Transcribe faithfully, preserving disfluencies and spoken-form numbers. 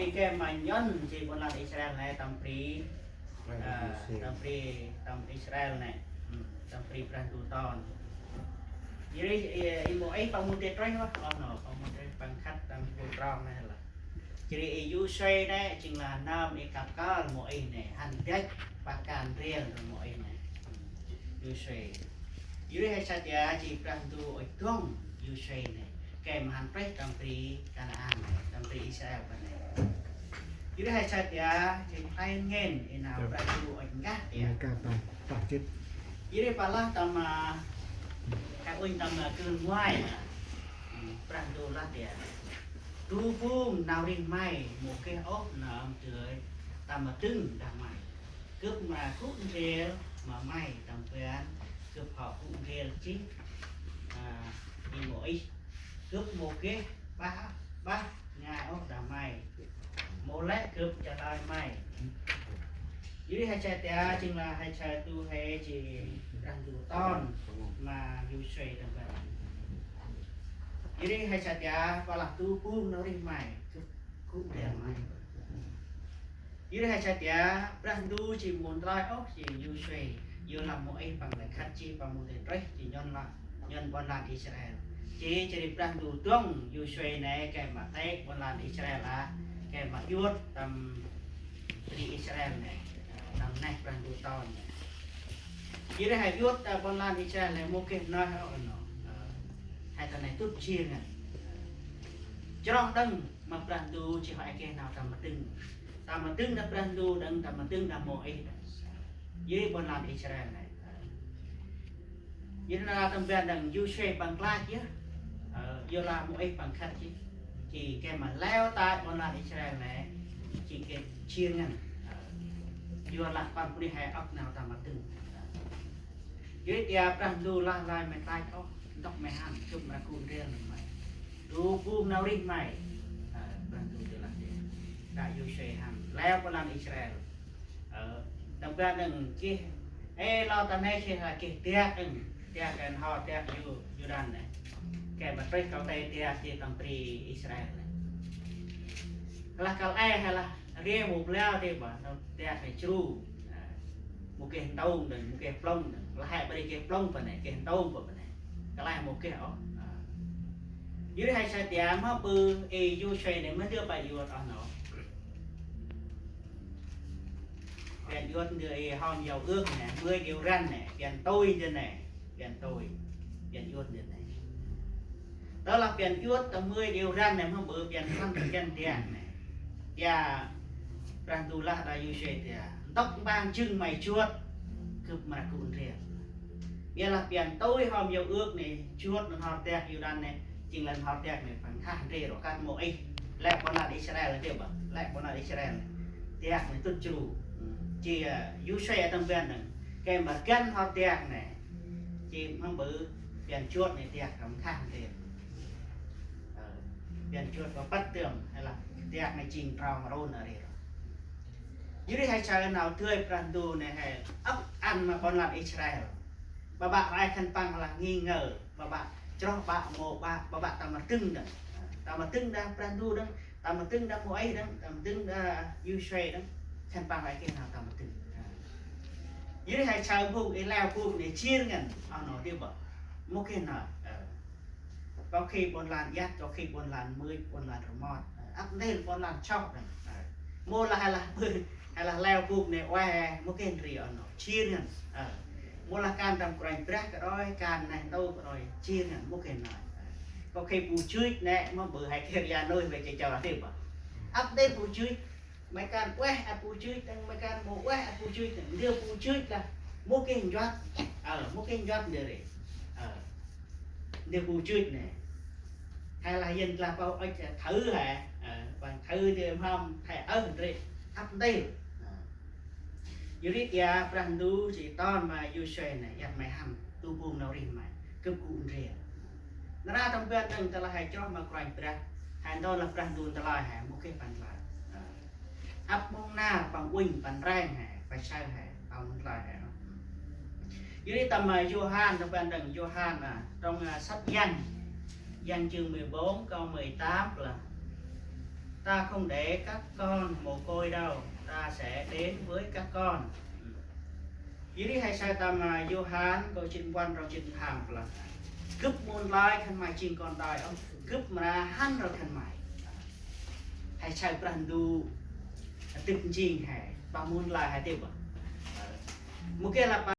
Gay ma nhŭn jêh ƀon lan Israel nây tâm bri, tâm bri, tâm Israel nây, tâm bri Brah Ndu ton. Jêh ri i Môis păng mâu dơi trôh ôh, oh nô, păng mâu dơi, păng khât tâm ƀon trong nây lah. Jêh ri i Yôsuê nây jêng lah nơm i kăp kơl Môis nây, hăn dăch pah kan ndrel Môis nây. Yôsuê. Jêh ri he sat ya jêh Brah Ndu ŭch dŏng Yôsuê nây, gay ma hăn trôh tâm bri Kanaan nây, tâm bri Israel nây. Jêh ri he sat ya jêh khlay ngăn i nau Brah Ndu ŭch nkah ya. Jêh ri păng lah tâm, he uănh tâm kơl nguay. Brah Ndu lah ya: Du phung nau rêh may mâu geh ôh nơm dơi tâm dâng đah may. Gâp mra gŭ ndrel ma may tâm ban gâp hŏ gŭ ndrel jêh i Môis. Gâp mâu geh bah, bah ngai ôh đah may. Mâu lĕ gâp chalơi may. Jêh ri he sat ya jêng lah he sat du he jêh Brah Ndu ton ma Yôsuê tâm ban. Jêh ri he sat ya păng lah: Du phung nau rêh may, gâp gŭ ndrel may. Jêh ri he sat ya Brah Ndu jêh mâu ntlơi ôh jêh Yôsuê, yor lah Môis păng lĕ khât jêh păng mâu dơi trôh jêh nhŭn lah, nhŭn ƀon lan Israel. Jêh, jêh ri Brah Ndu dŏng Yôsuê nây gay ma têk ƀon lan Israel lah, gay ma djuôt tâm bri Israel nây, tâm neh Brah Ndu ton nây. Jêh ri he djuôt ta ƀon lan Israel nây mâu geh nơh ôh nô. He ta nây dŭt jêr ngăn. Chroh đŏng ma Brah Ndu jêh hŏ ê geh nau tâm dâng. Tâm dâng đah Brah Ndu đŏng, tâm dâng đah Môis đŏng. Jêh ri ƀon lan Israel nây. Jêh ri nau tâm ban đŏng Yôsuê păng klach yơh. Yor lah Môis păng khât jêh. Jêh gay ma leo ta ƀon lan Israel nây jêh geh jêr ngăn. Yor lah kon bunuyh he ŏk nau tâm dâng. Jêh ri ta Brah Ndu lah lơi may klach ôh, ntŭk may hăn, gâp mra gŭ ndrel may. Du phung nau rêh may. Brah Ndu dơi lah ya. Đah Yôsuê hăn leo ƀon lan Israel. Tâm ban đŏng geh, ê, lŏ ta nây geh lah geh dak đŏng, dak kan hŏ dak Yu, Yôrdan nây. Gay ma trôh kăl tê dak jêh tâm bri Israel nây. Lah kăl e he lah ri mâu blau dơi bah, dak nây jru. Mâu geh ntông đŏng, mâu geh plông đŏng. Lah he ƀă ri geh plông pă nây, geh ntông pă nây. Kăl e mâu geh ôh. Jêh ri he sat ya mâu bư i Yôsuê nây mâu dơi pă yuăt ôh nô. Păng yuăt ndơ i hôm giao ước nây, mười điều răn nây, păng tui ndơ nây, păng tui, păng yuăt ndơ nây. Tơ lah păng yuăt ta mười điều răn nây, mâu bư păng hăn ta găn dak nây. Ya, Brah Ndu lah đah Yôsuê ya: Ntŭk mpang jâng may juăt, gâp mra gŭ ndrel. Ƀiălah păng tui hôm giao ước nây, juăt nŭn hŏr dak Yôrdan nây, jêng lah hŏr dak nây păng hăn ndrel ro kơt Môis. Lĕ ƀon lan Israel dơi bah, lĕ ƀon lan Israel. Dak nây dŭt jru. Jêh Yôsuê tâm ban đŏng gay ma găn hŏr dak nây. Jêh mâu bư păng juăt nây dak păng hăn ndrel. Păng juăt păng pât tơm, hay là dak nây jêng trong rôn a ri ro. Jêh ri he sat nau dơi Brah Ndu nây he ăp ăn ma ƀon lan Israel. Ƀă ƀă he khân păng lah nghi ngờ, ƀă ƀă chroh ƀă mâu ƀă, ƀă ƀă tâm dâng đŏng. Tâm dâng đah Brah Ndu đŏng, tâm dâng đah Môis đŏng, tâm dâng đah Yôsuê đŏng. Khân păng lah geh nau tâm dâng. Jêh ri he sat phung i leo phung nây jêr ngăn, ôh nô dơi bah. Mâu geh nau. Có khi ƀon lan iăt, có khi ƀon lan mưch, ƀon lan rmot. Ăp ntil ƀon lan sŏk đŏng. Mâu lah he lah bư, he lah leo bŭk nê ueh, mâu geh ndri ôh nô, jêr ngăn. Mâu lah kan tâm Kôranh Brah kơt roi, kan neh ntu kơt roi, jêr ngăn, mâu geh nau. Có khi bu jưch nê, mâu bư he geh ri a nuih vê che chau lah dê bah. Ăp ntil bu jưch, may kan ueh ăt bu jưch đŏng, may kan mâu ueh ăt bu jưch đŏng, ndơ bu jưch lah, mâu geh njuăt, mâu geh njuăt ndơ ri. Ndơ bu jưch nê. He lah yơn lah pâu ŭch thử he, păng thử ndơ mhâm he ơh ndri, ăp ntil. Yor ri tia Brah Ndu jêh ton ma Yôsuê nê, iăt may hăn, tu bum nau rêh may, gâp gŭ ndrel. Nar aơ tâm ban đŏng tơlah he chroh ma Kôranh Brah, he ntơm lah Brah Ndu ntơlơi he, mâu geh păng ntơlơi. Ăp mông nar păng uănh păng reng he, păng saơ he, păng ntơlơi he. Yor ri tâm Yôhan, tâm ban đŏng Yôhan, trong săp Yăng, Yăng chương mười bốn, câu mười tám lah. Ta không để các con mồ côi đâu, ta sẽ đến với các con. Yor ri he saơ tâm, a, Yôhan, câu jê̆t puăn trong jê̆t pham lah: Gâp mâu năl khân may jêng kon tai ôh, gâp mra hăn rŏ khân may. He saơ Brah Ndu dâk njêng he, păng mâu năl he dơi. Mâu geh lah